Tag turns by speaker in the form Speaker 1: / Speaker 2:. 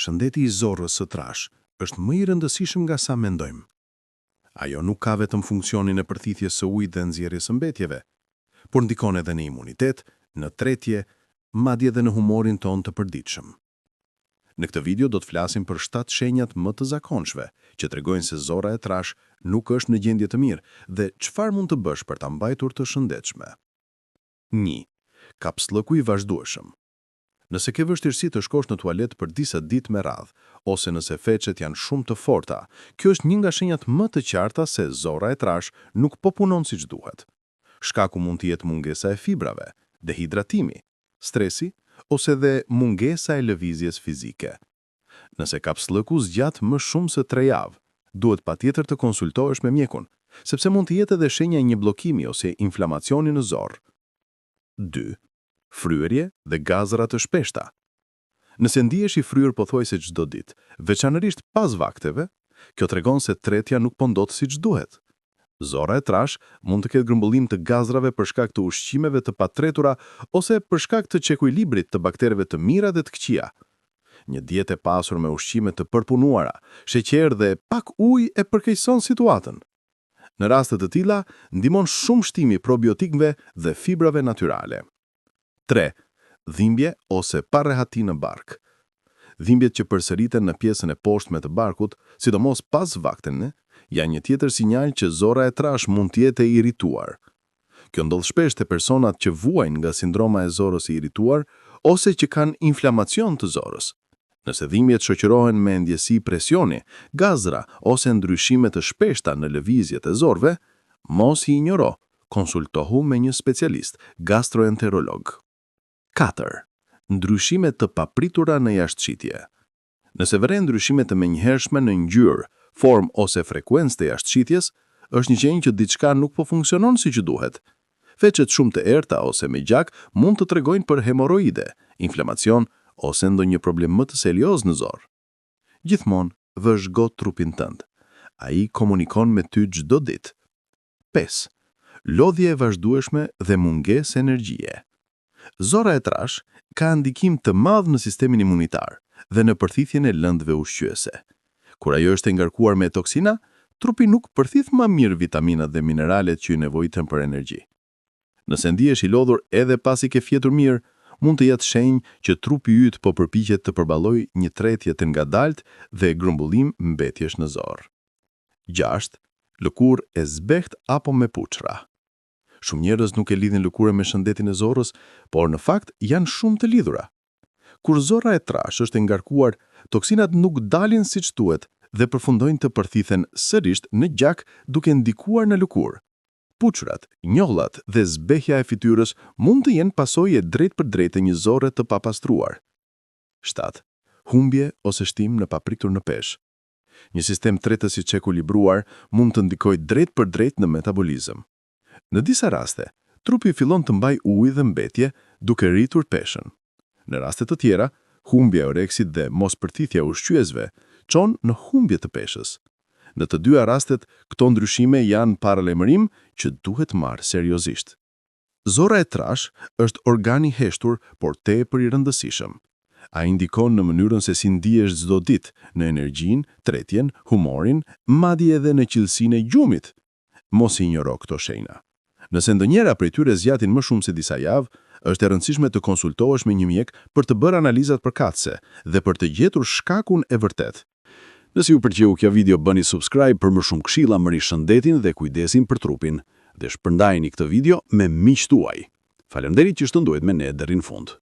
Speaker 1: Shëndeti i zorrës së trashë është më i rëndësishëm nga sa mendojmë. Ajo nuk ka vetëm funksionin e përthithjes së ujit dhe nxjerrjes së mbetjeve, por ndikon edhe në imunitet, në tretje, madje edhe në humorin tonë të përditshëm. Në këtë video do të flasim për 7 shenjat më të zakonshme që tregojnë se zorra e trashë nuk është në gjendje të mirë dhe çfarë mund të bësh për ta mbajtur të shëndetshme. 1. Kapsllëku i vazhdueshëm. Nëse ke vështirësi të shkosh në tualet për disa ditë me radhë, ose nëse feçet janë shumë të forta, kjo është një nga shenjat më të qarta se zorra e trashë nuk po punon siç duhet. Shkaku mund të jetë mungesa e fibrave, dehidratimi, stresi ose dhe mungesa e lëvizjes fizike. Nëse kapsllëku zgjat më shumë se 3 javë, duhet patjetër të konsultohesh me mjekun, sepse mund të jetë edhe shenja e një bllokimi ose inflamacioni në zorrë. 2. Fryrje dhe gazra të shpeshta. Nëse ndihesh i fryrë pothuajse çdo ditë, veçanërisht pas vakteve, kjo tregon se tretja nuk po ndodh siç duhet. Zorra e trashë mund të ketë grumbullim të gazrave për shkak të ushqimeve të patretura ose për shkak të çekuilibrit të baktereve të mira dhe të këqija. Një dietë e pasur me ushqime të përpunuara, sheqer dhe pak ujë e përkeqëson situatën. Në raste të tilla, ndihmon shumë shtimi i probiotikëve dhe fibrave natyrale. 3. Dhimbje ose parehati në bark. Dhimbjet që përsëriten në pjesën e poshtme të barkut, sidomos pas vakteve, janë një tjetër sinjal që zorra e trashë mund të jetë e irrituar. Kjo ndodh shpesh te personat që vuajnë nga sindroma e zorrës së irrituar ose që kanë inflamacion të zorrës. Nëse dhimbjet shoqërohen me ndjesi presioni, gazra ose ndryshime të shpeshta në lëvizjet e zorrëve, mos i injoro, konsultohu me një specialist, gastroenterolog. 4. Ndryshime të papritura në jashtëqitje. Nëse vëren ndryshime të menjëhershme në ngjyrë, formë ose frekuencë të jashtëqitjes, është një shenjë që diçka nuk po funksionon siç duhet. Feçet shumë të errëta ose me gjak mund të tregojnë për hemorroide, inflamacion ose ndonjë problem më të serioz në zorrë. Gjithmonë vëzhgo trupin tënd. Ai komunikon me ty çdo ditë. 5. Lodhje e vazhdueshme dhe mungesë energjie. Zorra e trashë ka ndikim të madh në sistemin imunitar dhe në përthithjen e lëndëve ushqyese. Kur ajo është e ngarkuar me toksina, trupi nuk përthith më mirë vitaminat dhe mineralet që i nevojiten për energji. Nëse ndihesh i lodhur edhe pasi ke fjetur mirë, mund të jetë shenjë që trupi yt po përpiqet të përballojë një tretje të ngadaltë dhe grumbullim mbetjesh në zorrë. 6. Lëkurë e zbehtë apo me puçra. Shumë njerëz nuk e lidhin lëkurën me shëndetin e zorrës, por në fakt janë shumë të lidhura. Kur zorra e trashë është e ngarkuar, toksinat nuk dalin siç duhet dhe përfundojnë të përthithen sërish në gjak duke ndikuar në lëkurë. Puçrat, njollat dhe zbehja e fytyrës mund të jenë pasojë e drejtpërdrejtë e një zorre të papastruar. 7. Humbje ose shtim në papritur në peshë. Një sistem tretës i çekuilibruar mund të ndikojë drejtpërdrejt në metabolizëm. Në disa raste, trupi fillon të mbajë ujë dhe mbetje, duke rritur peshën. Në raste të tjera, humbja e oreksit dhe mospërthithja e ushqyesve çon në humbje të peshës. Në të dyja rastet, këto ndryshime janë paralajmërim që duhet marrë seriozisht. Zorra e trashë është organ i heshtur, por tepër i rëndësishëm. Ai ndikon në mënyrën se si ndihesh çdo ditë, në energjinë, tretjen, humorin, madje edhe në cilësinë e gjumit. Mos i injoro këto shenja. Nëse ndonjëra prej tyre zgjatin më shumë se disa javë, është e rëndësishme të konsultohesh me një mjek për të bërë analizat përkatëse dhe për të gjetur shkakun e vërtetë.
Speaker 2: Nëse ju pëlqeu kjo video bëni subscribe për më shumë këshilla mbi shëndetin dhe kujdesin për trupin dhe shpërndajeni këtë video me miqtë tuaj. Faleminderit që qëndruat me ne deri në fund.